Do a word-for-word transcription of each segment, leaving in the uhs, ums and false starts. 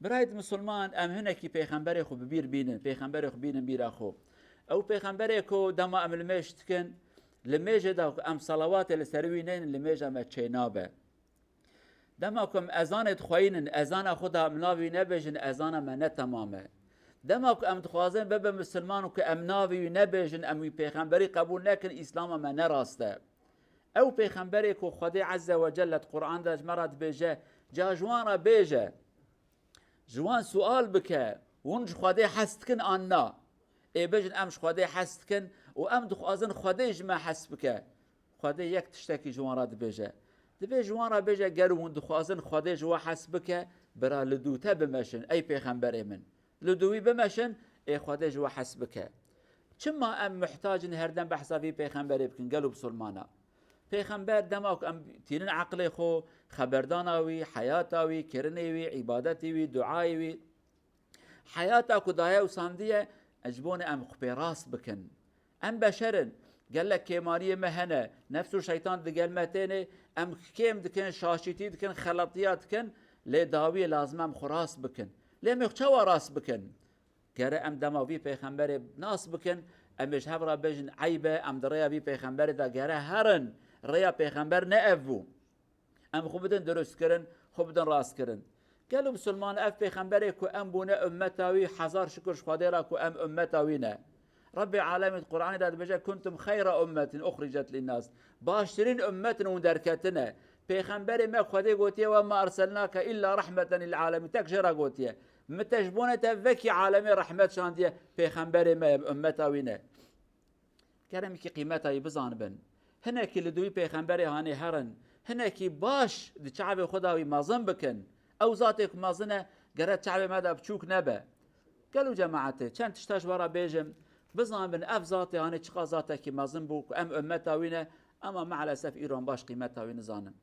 Birayê misilman, em hinekî pêxemberê xwe bi bîr bînin, pêxemberê xwe bînin bîra xwe. Ew pêxemberê ku dema em limêj dikin, limêjê de ku em selawatê li ser wî neynin, limêja me çênabe. Dema ku em ezanê dixweyînin, ezana xwe da em navê wî nebêjin, ezana me ne temam e. Dema ku em dixwazin bibe misilman û ku em navê wî nebêjin, em wî pêxemberî qebûl nekin, îslama me ne rast e. Ew pêxemberê ku Xwedê Ezze ve Celle di Qur'an de ji me re dibêje, ca ji wan re bêje, ji wan sual bike, hûn ji Xwedê hes dikin an na? Ê bêjin, em ji Xwedê hes dikin û em dixwazin Xwedê ji me hes bike. Xwedê yek tiştekî ji wan re dibêje. Dibê ji wan re bêje, gelo hûn dixwazin Xwedê ji we hes bike, bira li dû te bimeşin, ey pêxemberê min. Li dû wî bimeşin, ê Xwedê ji we hes bike. Çima em muhtac in her dem behsa vî pêxemberê bikin, gelo misilmana? Pêxember dema ku em tînin eqlê xwe, xeberdana wî, heyata wî, kirinê wî, îbadetê wî, duayê wî, heyata ku daye û sandiye, ji bo ne em xwe pê rast bikin. Em beşer in, gelek kêmaniyê me hene, nefs û şeytan digel me têne, em kêm dikin, şaşîtî dikin, xeletiya dikin, lê dawiyê lazim e em xwe rast bikin. Lê em ê xwe çawa rast bikin? Gere em dema vî pêxemberê nas bikin, em ê ji hev re bêjin, eyb e, em di rêya vî pêxemberê de gere herin, rêya pêxember ne ev bû. Em xwe bidin durustkirin, xwe bidin rastkirin. Gelo misilman, ev pêxemberê ku em bûne ummeta wî, hezar şikir ji Xwedê re ku em ummeta wî ne. Rebbê alemî di Qur'anê de dibêje, "Kuntum xeyra ummetin uxricet linnas." Baştirîn ummet in hûn derketine. Pêxemberê me Xwedê gotiye, "Ve ma erselnake illa rahmeten lil alemîn." Tek jê re gotiye, "Min te ji bo ne te vekî alemê rehmet şandiye." Pêxemberê me ye, ummeta wî ne. Kerem ki qîmeta wî bizanibin. Hinekî li dûyî pêxemberê hanê herin. Hinekî baş di çavê xwe de wî mezin bikin. Ew zatê ku mezin e, gere çavê me de biçûk nebe. Gelo cemaetê, çend tişta ji we re bêjim, bizanibin ev zatê hanê çiqa zatekî mezin bû ku em ummeta wî ne, ema mealesef îro em baş qîmeta wî nizanin.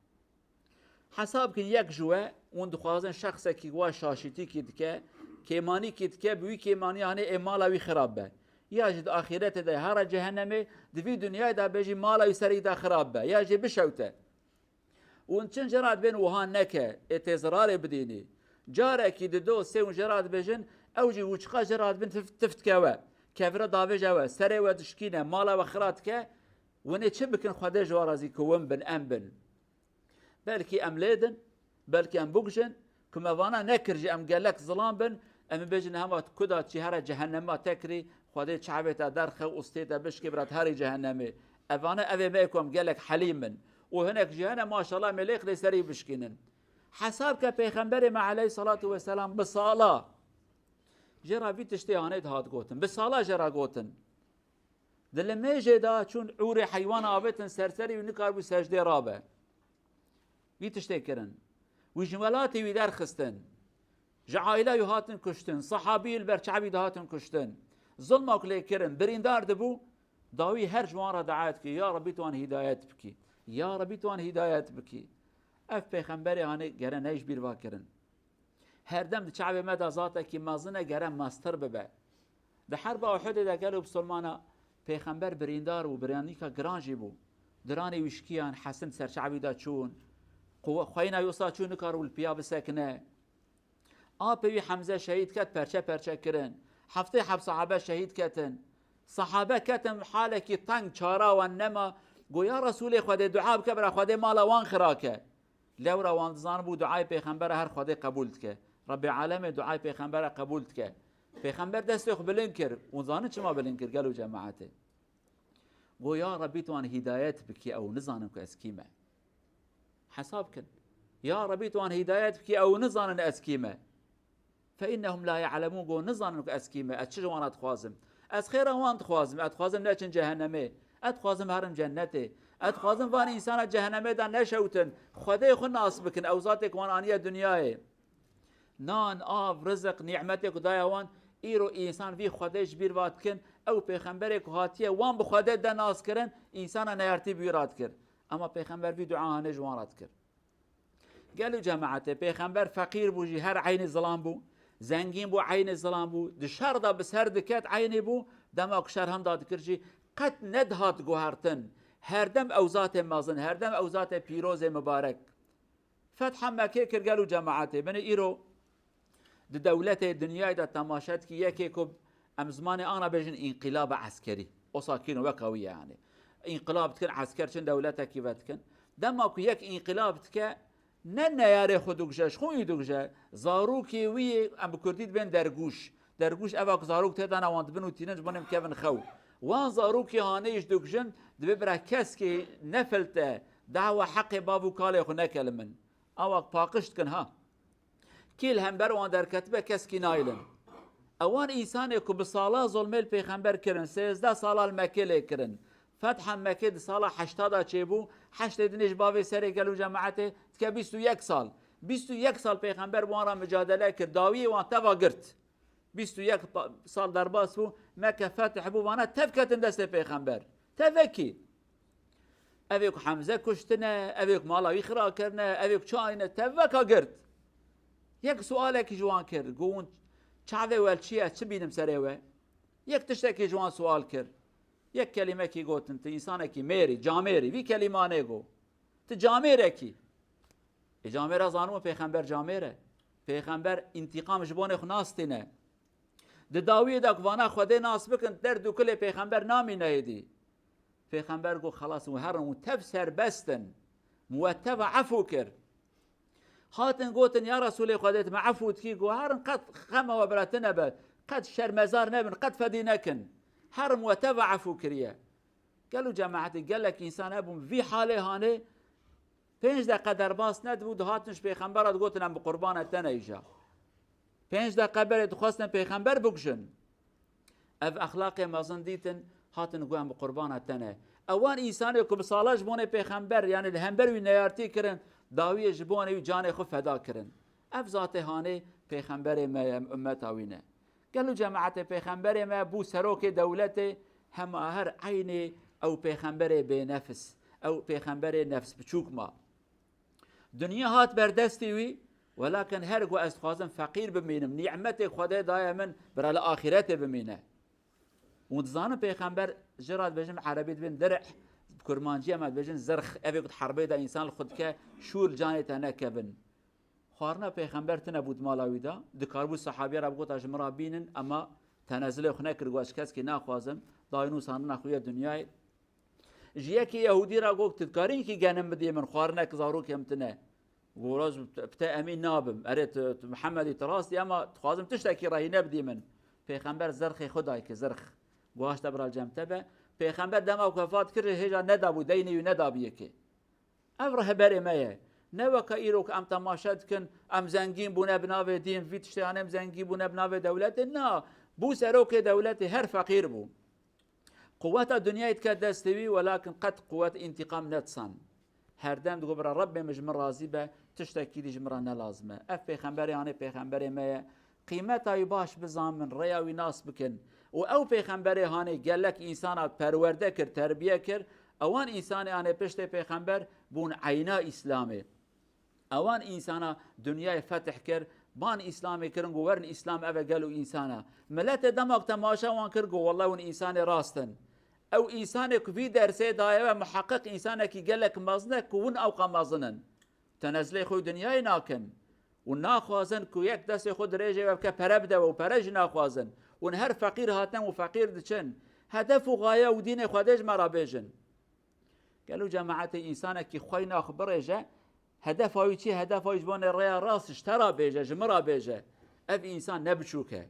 Hesab kin yek ji we, hûn dixwazin şexsekî wa şaşîtîkî dike, kêmanîkî dike, bi wî kêmanî hanê ê mala wî xirab be. Ya jî di axîretê de here cehennemê, di vî dinyayê de be jî mala wî serî de xirab be, ya jî bişewte. Hûn çin jê re dibên wiha neke, ê tê zirarê bidînî. Carekî di do sê hûn jê re dibêjin, ew jî wûçiqa jê re dibin tif, tif dike we. Kevire davêje we, serê we dişkîne, mala we xira dike, winê çi bikin Xwedê ji we razî ku win bin, em bin. Belkî em lê din, belkî em bikujin, ku me vana nekir jî em gelek zilam bin, em ê bêjin hema ku da çî here cehennema te kirî, Xwedê çavê te derxe û stê te bişkê bira herî cehennemê. Evane evê me ku em gelek helîm in. Û hinek jî hene maşallah em ê lêqdê serî bişkînin. Hesab ke Pêxemberê me aleyhissalatu vesselam bi sala jê re vî tiştê hanê dihat gotin. Bi sala jê re gotin. Di limêjê de çûn, ûrê heywan avêtin ser serî û nikaribû secdê rabe. Vî tiştê kirin. Wî ji welatê wî derxistin. Ji aîla wî hatin kuştin. Sahabî li ber çavî de hatin kuştin. Zilma ku lê kirin, birîndar dibû, dawî her ji wan re dua dikî, "Ya Rebî, tu wan hîdayet bikî. Ya Rebî, tu wan hîdayet bikî." Ev pêxemberê hanê gere ne ji bîr va kirin. Herdem di çavê me de zatekî mezin e, gere mestir bibe. Di herba Uhudê de gelo bisilmana pêxember birîndar û birînîka giran jî bû. Diranê wî şikiyan, hesin ser çavî de çûn. Qu-, xweyna wî wisa çû nikaribû li piya bisekine. Apê wî Hemze şehîd ket, perçe perçe kirin. Heftê heb sahabe şehîd ketin. Sahabe ketin halekî teng, çara wan nema. Go, "Ya Resûlê Xwedê, dua bike bira Xwedê mala wan xira ke." Lewra wan dizanibû duayê pêxembera her Xwedê qebûl dike. Rebbê alemê duayê pêxembera qebûl dike. Pêxember destê xwe bilind kir. Hûn zanin çima bilind kir, gelo cemaetê? Go, "Ya Rebbî, tu wan hîdayet bikî, ew nizanin ku ez kî me." Hesab kin. "Ya Rebbî, tu wan hîdayet bikî, ew nizanin ez kî me." Fe innehum la ya'lemûn, go nizanin ku ez kî me, ez çi ji wan re dixwazim. Ez xêra wan dixwazim, ez dixwazim neçin cehennemê. Ez dixwazim herin cennetê. Ez dixwazim van însana cehennemê de neşewtin, Xwedê xwe nas bikin, ew zatê ku wan aniye dinyayê. Nan, av, rizik, nîmetê ku daye wan, îro însan vî Xwedê ji bîr va dikin, ew pêxemberê ku hatiye wan bi Xwedê de nas kirin, însana neyartî bi wî re dikir. Ema pêxember vî dua hanê ji wan re dikir. Gelo cemaetê, pêxember feqîr bû jî her eynî zilam bû, zengîn bû eynî zilam bû, di şer de bi ser diket eynî bû, dema ku şer henda dikir jî qet nedihat guhertin. Herdem ew zatê mezin, herdem ew zatê pîrozê mibarek. Fetha Mekkê kir gelo cemaetê. Binê îro Di dewletê dinyayê de temaşe dikî, yekê ku em zimanê ana bêjin înqilaba eskerî. O sakîn weka wî ye yani. Înqilab dikin, esker çin dewletekî vedikin. Dema ku yek înqilab dike, ne neyarê xwe dikuje, ji xwe wî dikuje. Zarokê wî yê, em bi kurdî dibên dergûş. Dergûş eva ku zarok tê de ne wan dibin û tînin ji bo nê bikevin xew. Wan zarokê hanê jî dikujin, divê bira keskê nefilte, dawa heqê bav û kalê xwe neke li min. Awa paqij dikin ha. Kî li hember wan derketibe, keskî nayilin. Ewan însanê ku bi sala zulmê li pêxember kirin, sêzdeh sala li Mekê lê kirin. Fetha Mekê di sala heşta de çêbû, heştê dinê ji bavê serê gel û cemaetê dike bîst û yek sal. Bîst û yek sal pêxember bi wan re micadele kir, dawiyê wan teva girt. Bîst û yek pa-, sal derbas bû, Meke fetih bû, vana tev ketin destê pêxember. Tevekî. Evê ku Hemze kuştine, evê ku mala wî xira kirine, evê ku çi anîne, teveka girt. Yek sualekî ji wan kir, got, hûn çavê we li çi ye, çi bînim serê we? Yek tiştekî ji wan sual kir. Yek kelîmekî gotin, tu însanekî mêrî, camêrî, vî kelîmanê got. Tu camêrekî. Ê camêra zanibû pêxember camêr e. Pêxember întîqam ji bonê xwe nastîne. Di dawiyê de ku vana Xwedê nas bikin, derd û kulê pêxember namîne êdî. Pêxember got, xelas, hûn herin, hûn tev serbest in. Min we teva efû kir. Hatin gotin, ya Resûlê Xwedê, tu me efû dikî? Got, herin, qet xema we bira tune be, qet şermezar nebin, qet fedî nekin. Herin, we teva efû kiriye. Gelo cemaetê, gelek însan hebûn vî halê hanê, pênc deqe derbas nedibû, dihatin ji pêxembera digotin, em bi qurbana te ne îja. Pênc deqe berê dixwestin pêxember bikujin. Ev exlaqê mezin dîtin, hatin got, em bi qurbana te ne. Ewan însanê ku bi sala ji bonê pêxember, yani li hember wî neyartî kirin, dawiyê ji bonê wî canê xwe feda kirin. Ev zatê hanê pêxemberê me ye, em ummeta wî ne. Gelo cemaetê, pêxemberê me bû serokê dewletê, hema her eynê ew pêxemberê bênefs, ew pêxemberê nefs biçûk ma. Dinya hat ber destê wî, welakin her ku ez dixwazim feqîr bimînim, nîmetê Xwedê daye min, bira li axîretê bimîne. Hûn dizanin pêxember ji re dibêjin, bi erebî dibên dirh, bi kurmancî em dibêjin zirx, evê ku di herbê de însan li xwe dike, şûr canê te nekevin. Xwarina pêxember tune bû di mala wî de, dikaribû sahabiya re bigota, ji min re bînin, ema tenezilê xwe nekir, got, ez ji keskî naxwazim, dayê nûsandina xwe yê dinyayê. Ji yekî Yehûdî re got, tu dikarî kî genim bidî min, xwarinek zarokê min tune. Got, ez bi te emîn nabim. Erê, tu, tu Mihemedî, tu rast î, ema dixwazim tiştekî rehîne bidî min. Pêxember zirxê xwe dayke, zirx. Got, haşte bira li cem te be. Pêxember dema ku wefat kir, hêja nedabû, deynê wî nedabû yekê. Ev rehberê me ye. Ne weke îro ku em temaşe dikin, em zengîn bûne bi navê dîn, vî tiştê, em zengîn bûne bi navê dewletê. Na, bû serokê dewletê, her feqîr bû. Quweta dinyayê dike destê wî, welakin qet quwet întîqam nedisand. Herdem digot, bira Rebbê min ji min razî be, tiştekî dî ji min re ne lazim e. Ev pêxemberê hanê pêxemberê me ye. Qîmeta wî baş bizanin, rêya wî nas bikin. Û ew pêxemberê hanê gelek însana perwerde kir, terbiye kir. Ewan însanê hanê piştê pêxember bûn eyna Îslamê. Ewan însana dinyayê fetih kir, ban Îslamê kirin, got, werin Îslam ev e gelo însana. Miletê dema ku temaşa wan kir, got, welleh hûn însanê rast in. Ew însanê ku vî dersê daye we, muheqqiq însanekî gelek mezin e ku hûn ewqa mezin in. Tenezilê xwe dinyayê nakin. Û naxwazin ku yek destê xwe dirêjê we bike, pere bide we û pere jî naxwazin. Hûn her feqîr hatin û feqîr diçin. Hedef û gaye û dînê Xwedê ji me re bêjin. Gelo cemaetê, însanekî xweyna xwe birêje, hedefa wî çi? Hedefa wî ji bo nê rêya rast ji te re bêje, ji min re bêje. Ev însan ne biçûk e.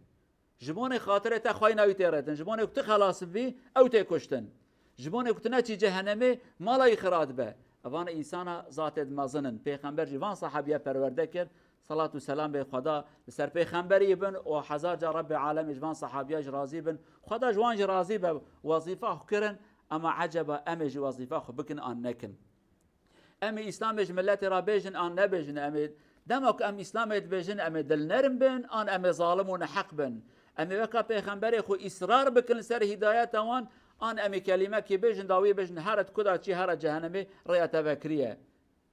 Ji bo nê xatirê te xweyna wî tê retin. Ji bo nê ku tu xelas bibî, ew tê kuştin. Ji bo nê ku tu neçî cehenemê, mala wî xira dibe. Evan însana zatê di mezin in. Pêxember jî van sahabiye perwerde kir. Salat û selam bê Xweda li ser pêxemberî bin û hezar car Rebbê alemê ji van sahabiya jî razî bin. Xweda ji wan jî razî be, wezîfa xwe kirin, ema eceba em ê jî wezîfa xwe bikin an nekin? Em ê Îslamê ji miletê re bêjin an nebêjin? Em ê, dema ku em Îslamê dibêjin, em ê dilnerm bin an em ê zalim û neheq bin? Em ê weka pêxemberê xwe îsrar bikin li ser hîdayeta wan, an em ê kelîmekê bêjin, dawiyê bêjin, here tu kuda çî, here cehenemê, rêya te vekiriye.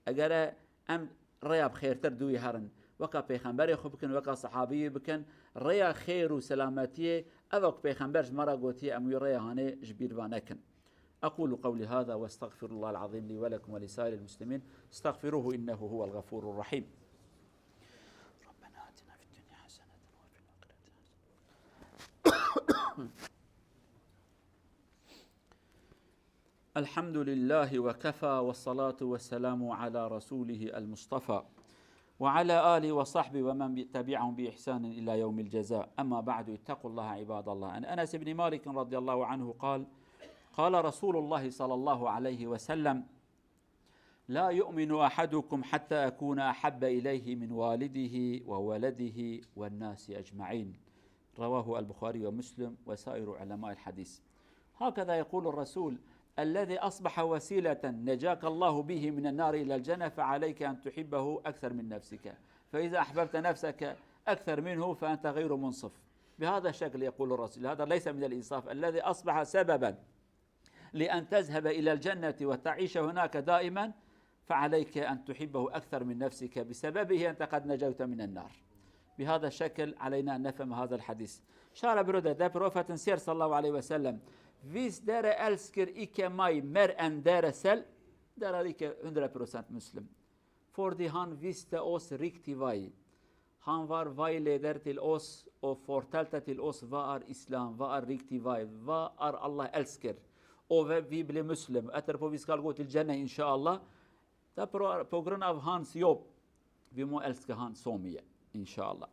Eger e em rêya bi xêrtir dûyî herin, weka pêxemberê xwe bikin, weka sehabiyê bikin, rêya xêr û selametiyê, eva ku pêxember ji me re gotiye, em wî rêya hanê ji bîr ve nekin. أقول قولي هذا وأستغفر الله العظيم لي ولكم ولسائر المسلمين. استغفروه إنه هو الغفور الرحيم. ربنا آتنا في الدنيا حسنة الحمد لله وكفى، والصلاة والسلام على رسوله المصطفى، وعلى آله وصحبه ومن تبعهم بإحسان إلى يوم الجزاء. أما بعد، اتقوا الله عباد الله. عن أنس بن مالك رضي الله عنه قال: قال رسول الله صلى الله عليه وسلم: لا يؤمن أحدكم حتى أكون أحب إليه من والده وولده والناس أجمعين. رواه البخاري ومسلم وسائر علماء الحديث. هكذا يقول الرسول: الذي أصبح وسيلة نجاك الله به من النار إلى الجنة فعليك أن تحبه أكثر من نفسك، فإذا أحببت نفسك أكثر منه فأنت غير منصف. بهذا الشكل يقول الرسول، هذا ليس من الإنصاف. الذي أصبح سببا لأن تذهب إلى الجنة وتعيش هناك دائما، فعليك أن تحبه أكثر من نفسك، بسببه أنت قد نجوت من النار. بهذا الشكل علينا أن نفهم هذا الحديث. Şara biro de, de profetin ser sallallahu aleyhi ve sellem vîst dere els kir, îke may mer en dere sel, dere îke hundre prosent Muslim. Fordî han vîste os rîk tî vayî. Han var vay lêder til os o fortelte til os va ar Îslam, va ar rîk tî vay, va ar Allah els kir. O ve vî bilê Muslim. Eter po vîskal gotil cenne inşallah. Da pro-, pogrin av han siyop. Vî mo els ke han somiye inşallah.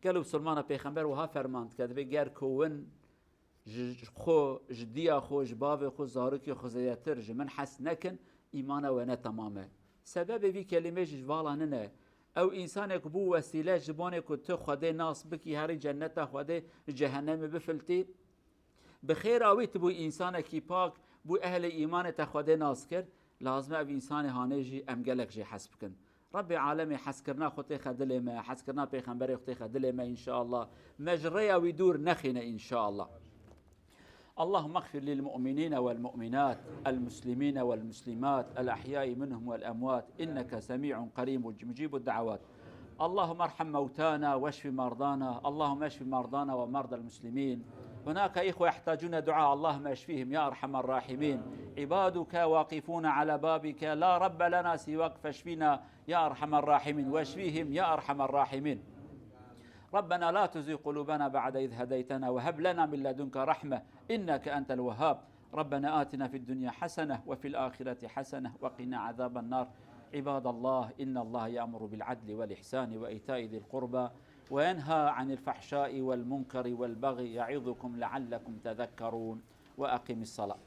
Gelo Musulmana Pêxember wiha ferman dike, divê ger kowin ji xwe, ji diya xwe, ji bavê xwe, zarokê xwe zêdetir ji min hes nekin, îmana we ne temam e. Sebebê vî kelîmê jî ji vala nine. Ew însanek bû wesîle ji bonê ku tu Xwedê nas bikî, herî cenneta Xwedê, ji cehennemê bifiltî. Bi xêra wî tu bû însanekî pak, bû ehlê îmanê te Xwedê nas kir, lazim e ev însanê hanê jî em gelek jê hes bikin. Rebbê alemê heskirina xwe têxe dilê me, heskirina pêxemberê xwe têxe dilê me inşallah. Me ji rêya wî dûr nexîne inşallah. اللهم اغفر للمؤمنين والمؤمنات، المسلمين والمسلمات، الأحياء منهم والأموات، إنك سميع قريب مجيب الدعوات. اللهم ارحم موتانا واشف مرضانا، اللهم اشف مرضانا ومرضى المسلمين. هناك إخوة يحتاجون دعاء، اللهم اشفهم يا أرحم الراحمين. عبادك واقفون على بابك، لا رب لنا سواك فاشفنا يا أرحم الراحمين، واشفهم يا أرحم الراحمين. ربنا لا تزغ قلوبنا بعد إذ هديتنا وهب لنا من لدنك رحمة إنك أنت الوهاب. ربنا آتنا في الدنيا حسنة وفي الآخرة حسنة وقنا عذاب النار. عباد الله، إن الله يأمر بالعدل والإحسان وإيتاء ذي القربى وينهى عن الفحشاء والمنكر والبغي يعظكم لعلكم تذكرون. وأقم الصلاة.